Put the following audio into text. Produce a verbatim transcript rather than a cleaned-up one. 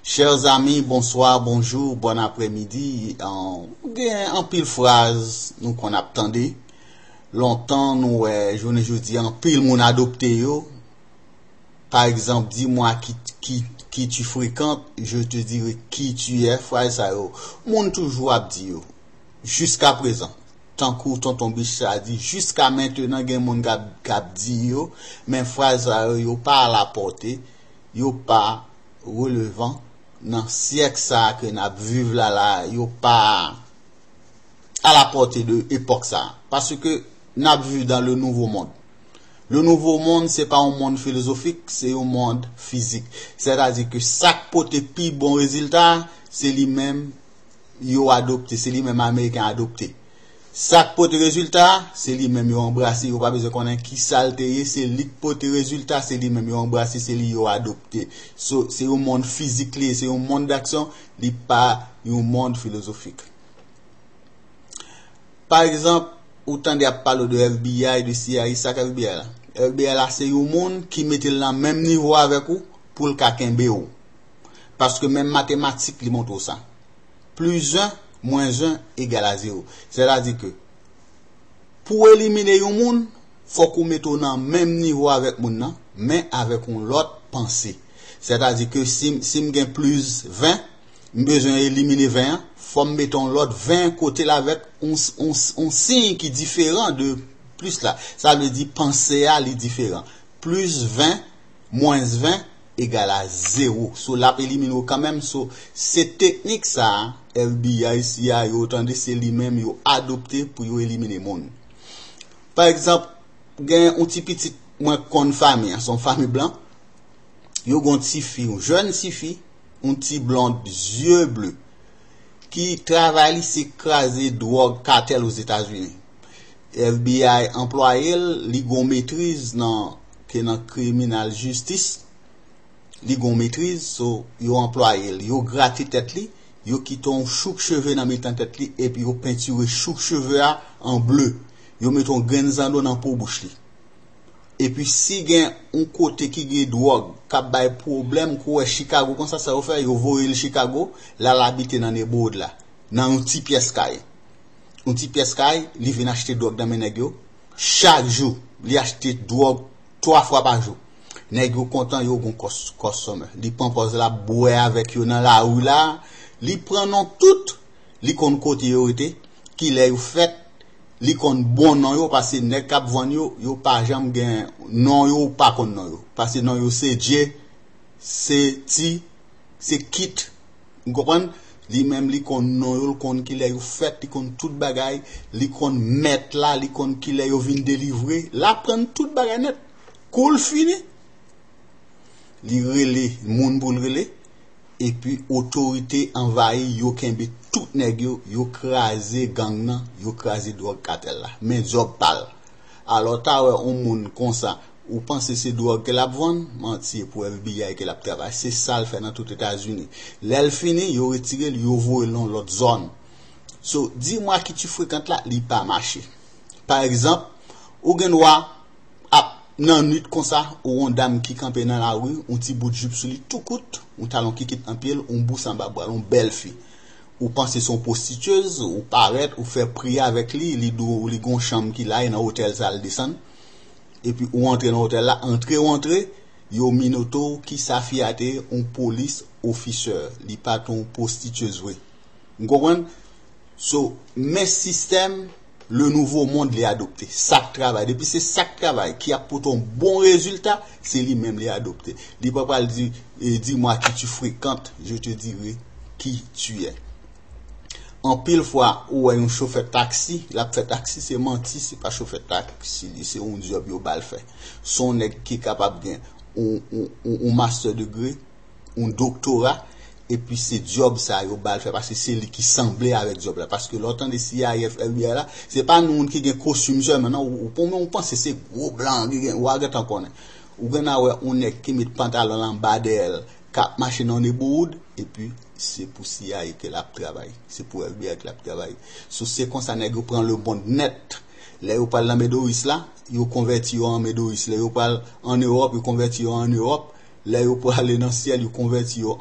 Chers amis, bonsoir, bonjour, bon après-midi. An, gen anpil fraz nou konn ap tande. Lontan nou wè, jounen jodi, anpil moun adopte yo. Pa egzanp, dis-moi qui, qui, qui tu fréquentes, je te dirai qui tu es. Fraz sa yo, moun toujou ap di yo. Jiska prezan. Tankou Tonton Bicha di, jiska mentenan gen moun k ap, k ap di yo, men fraz sa yo, yo pa alapòte, yo pa relevan nan syèk sa a ke n ap viv la la, yo pa alapòte de epòk sa a. Paske n ap viv dans le nouveau monde. Le nouveau monde, se pa yon mond filozofik, se yon mond fizik. Sètadi ke sa k pote pi bon rezilta, se li menm yo adopte, se li menm Ameriken adopte. Sa k pote rezilta, se li menm yo anbrase, yo pa bezwen konnen ki sa l te ye, se li k pote rezilta, se li menm yo anbrase, se li yo adopte. So, se yon mond fizik li ye, se yon mond d'aksyon, li pa yon mond filozofik. Pa egzanp, ou tande ap pale de F B I, de C I A, sa k F B I la? F B I la se yon moun ki mete l nan menm nivo avèk ou pou l ka kenbe w. Paske menm matematik li montre w sa. Plus un, moins un egal à zéro. Sètadi ke pou w elimine yon moun, fòk ou mete w nan menm nivo avèk moun nan, men avèk yon lòt panse. Sètadi ke si, si m gen plis ven, m bezwen elimine ven an, fò m mete yon lòt ven kote l avèk yon, yon, yon siy ki diferan de plis la. Sa vle di panse a li diferan. Plis ven, mwens ven egal a zewo. So, l ap elimine w kanmenm. So, se teknik sa a, F B I, C I A, yo tande, se li menm yo adopte pou yo elimine moun. Pa egzanp, gen yon ti pitit mwen konn fanmi an, se yon fanmi blan. Yo gen yon ti fi, yon jèn ti fi, yon ti blond, zye ble, ki travay li se kraze dwòg katèl Ozetazini. F B I anplwaye l, li gen yon metriz nan, ke nan kriminal jistis, li gen yon metriz, so, yo anplwaye l, yo grate tèt li, yo kite yon chouk cheve nan mitan tèt li, epi yo pentire chouk cheve a an ble. Yo mete yon grenn zando nan po bouch li. Epi si gen yon kote ki gen dwòg k ap bay pwoblèm, kou wè Chicago konsa, sa yo fè, yo voye l Chicago, l al abite nan neighborhood la, nan yon ti pyès kay. Yon ti pyès kay, li vin achte dwòg nan men nèg yo. Chak jou, li achte dwòg twa fwa pa jou. Nèg yo kontan, yo gon kòs, kòstomè. Li pran pòz l ap bwè avèk yo nan lari la. Li pran non tout. Li konn kote yo rete, kilè yo fèt. Li konn bon non yo, paske nèg k ap vann yo, yo pa janm gen non yo, ou pa konn non yo. Paske non yo se Dye, se Ti, se Kit. Ou konprann? Li menm, li konn non yo, li konn kilè yo fèt, li konn tout bagay, li konn mèt la, li konn kilè yo vin delivre. L aprann tout bagay nèt. Kou l fini, li rele moun pou l rele, epi otorite anvayi, yo kenbe tout nèg yo, yo kraze gang nan, yo kraze dwòg katèl la. Men djòb pa l. Alò, w ta wè yon moun konsa, ou panse se dwòg ke l ap vann? Manti, e pou F B I ke l ap travay. Se sa l fè nan tout Etazini. Lè l fini, yo retire l, yo voye l nan lòt zòn. So, dis-moi qui tu fréquentes la, li pa mache. Pa egzanp, ou gen dwa ap nan nwit konsa, ou yon dam ki kanpe nan lari, yon ti bout jip sou li tou kout, yon talon kikit nan pye l, yon bous anba bra l, yon bèl fi. Ou panse se yon pwostityez, ou parèt, ou fè pri avèk li, li di w li gon chanm ki la, e nan otèl sa l desann. Epi ou antre nan otèl la, antre ou antre, yo minote w, kisa fi a te ye, yon polis ofisè, li pa t yon pwostityez vre. Ou konprann? So, men sistèm le nouveau monde li adopte. Sa k travay. Depi se sa k travay, ki ap pote yon bon rezilta, se li menm li adopte. Li pa pral di, eh, dis-moi qui tu fréquentes, je te dirai qui tu es. Anpil fwa, ou wè yon chofè taksi, l ap fè taksi, se manti, se pa chofè taksi, li se yon djòb yo ba l fè. Se yon nèg ki kapab gen yon, yon, yon, yon master degree, yon doktora, epi se djòb sa yo ba l fè, paske se li ki sanble avèk djòb la. Paske lè w tande C I A, F B I la, se pa nou moun ki gen kostim sèlman, non, ou, ou, ou panse se gwo blan ki gen, w a gentan konnen. Ou gen a wè yon nèg ki met pantalon l anba dèyè l, k ap mache nan neighborhood, epi se pou C I A ke l ap travay, se pou F B I ke l ap travay. So, se konsa nèg yo pran lemonn nèt. Lè yo pral nan Medoris la, yo konvèti yo an Medoris. Lè yo pral an Ewòp, yo konvèti yo an Ewòp. Lè yo prale nan syèl, yo konvèti yo